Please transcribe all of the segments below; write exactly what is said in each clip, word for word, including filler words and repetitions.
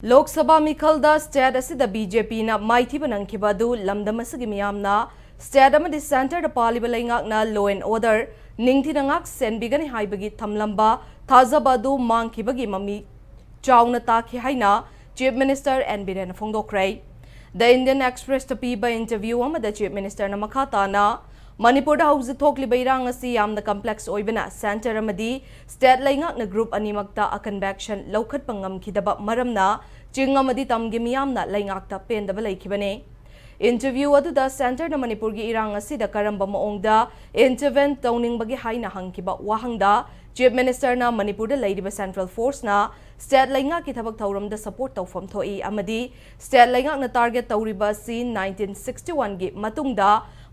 Lok Sabha ꯃꯤꯈꯜꯗ state ꯑꯁꯤꯗ BJPꯅ ꯃꯥꯏꯊꯤꯕ ꯅꯪꯈꯤꯕ ꯑꯗꯨ ꯂꯝꯗꯝ ꯑꯁꯤꯒꯤ ꯃꯤꯌꯥꯝꯅ state ꯑꯃꯗꯤ centreꯗ ꯄꯥꯜꯂꯤꯕ ꯂꯩꯉꯥꯛꯅ law and order ꯅꯤꯡꯊꯤꯅ ꯉꯥꯛ ꯁꯦꯟꯕꯤꯒꯅꯤ ꯍꯥꯏꯕꯒꯤ ꯊꯝꯂꯝꯕ ꯊꯥꯖꯕ ꯑꯗꯨ ꯃꯥꯡꯈꯤꯕꯒꯤ ꯃꯃꯤ ꯆꯥꯎꯅ ꯇꯥꯈꯤ ꯍꯥꯏꯅ Chief Minister N. ꯕꯤꯔꯦꯟꯅ ꯐꯣꯡꯗꯣꯛꯈ꯭ꯔꯦ꯫ The Indian Expressꯇ ꯄꯤꯕ interview ꯑꯃꯗ Chief Ministerꯅ ꯃꯈꯥ ꯇꯥꯅ ꯃꯅꯤꯄꯨꯔꯗ ꯍꯧꯖꯤꯛ ꯊꯣꯛꯂꯤꯕ ꯏꯔꯥꯡ ꯑꯁꯤ ꯌꯥꯝꯅ complex ꯑꯣꯏꯕꯅ centre ꯑꯃꯗꯤ state ꯂꯩꯉꯥꯛꯅ group ꯑꯅꯤꯃꯛꯇ ꯑꯀꯟꯕ action ꯂꯧꯈꯠꯄ ꯉꯝꯈꯤꯗꯕ ꯃꯔꯝꯅ ꯆꯤꯡ ꯑꯃꯗꯤ ꯇꯝꯒꯤ ꯃꯤꯌꯥꯝꯅ ꯂꯩꯉꯥꯛꯇ ꯄꯦꯟꯗꯕ ꯂꯩꯈꯤꯕꯅꯤ꯫ Interview ꯑꯗꯨꯗ centreꯅ ꯃꯅꯤꯄꯨꯔꯒꯤ ꯏꯔꯥꯡ ꯑꯁꯤꯗ ꯀꯔꯝꯕ ꯃꯑꯣꯡꯗ intervene ꯇꯧꯅꯤꯡꯕꯒꯦ ꯍꯥꯏꯅ ꯍꯪꯈꯤꯕ ꯋꯥꯍꯪꯗ Chief Ministerꯅ ꯃꯅꯤꯄꯨꯔꯗ ꯂꯩꯔꯤꯕ central forceꯅ state ꯂꯩꯉꯥꯛꯀꯤ ꯊꯕꯛ ꯊꯧꯔꯝꯗ support ꯇꯧꯐꯝ ꯊꯣꯛꯏ ꯑꯃꯗꯤ state ꯂꯩꯉꯥꯛꯅ target ꯇꯧꯔꯤꯕ ꯑꯁꯤ nineteen sixty-oneꯒꯤ ꯃꯇꯨꯡꯗ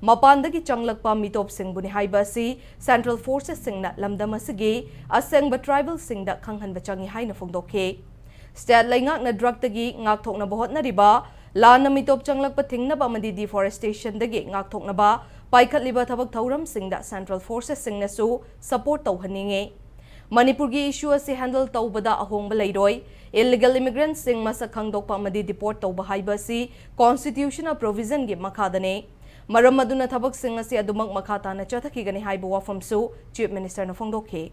ꯃꯄꯥꯟꯗꯒꯤ ꯆꯪꯂꯛꯄ ꯃꯤꯇꯣꯞꯁꯤꯡꯕꯨꯅꯤ ꯍꯥꯏꯕ ꯑꯁꯤ central forcesꯁꯤꯡꯅ ꯂꯝꯗꯝ ꯑꯁꯤꯒꯤ ꯑꯁꯦꯡꯕ tribalꯁꯤꯡꯗ ꯈꯪꯍꯟꯕ ꯆꯪꯏ ꯍꯥꯏꯅ ꯐꯣꯡꯗꯣꯛꯈꯤ꯫ State ꯂꯩꯉꯥꯛꯅ drugꯇꯒꯤ ꯉꯥꯛꯊꯣꯛꯅꯕ ꯍꯣꯠꯅꯔꯤꯕ, ꯂꯥꯟꯅ ꯃꯤꯇꯣꯞ ꯆꯪꯂꯛꯄ ꯊꯤꯡꯅꯕ ꯑꯃꯗꯤ deforestationꯗꯒꯤ ꯉꯥꯛꯊꯣꯛꯅꯕ ꯄꯥꯏꯈꯠꯂꯤꯕ ꯊꯕꯛ ꯊꯧꯔꯝꯁꯤꯡꯗ central forcesꯁꯤꯡꯅꯁꯨ support ꯇꯧꯍꯟꯅꯤꯡꯏ꯫ ꯃꯅꯤꯄꯨꯔꯒꯤ issue ꯑꯁꯤ handle ꯇꯧꯕꯗ ꯑꯍꯣꯡꯕ ꯂꯩꯔꯣꯏ꯫ Illegal immigrantꯁꯤꯡ ꯃꯁꯛ ꯈꯪꯗꯣꯛꯄ ꯑꯃꯗꯤ deport ꯇꯧꯕ ꯍꯥꯏꯕ ꯑꯁꯤ constitutional provisionꯒꯤ ꯃꯈꯥꯗꯅꯤ꯫ ꯃꯔꯝ ꯑꯗꯨꯅ ꯊꯕꯛꯁꯤꯡ ꯑꯁꯤ ꯑꯗꯨꯃꯛ ꯃꯈꯥ ꯇꯥꯅ ꯆꯠꯊꯈꯤꯒꯅꯤ ꯍꯥꯏꯕ ꯋꯥꯐꯝꯁꯨ Chief Ministerꯅ ꯐꯣꯡꯗꯣꯛꯈꯤ꯫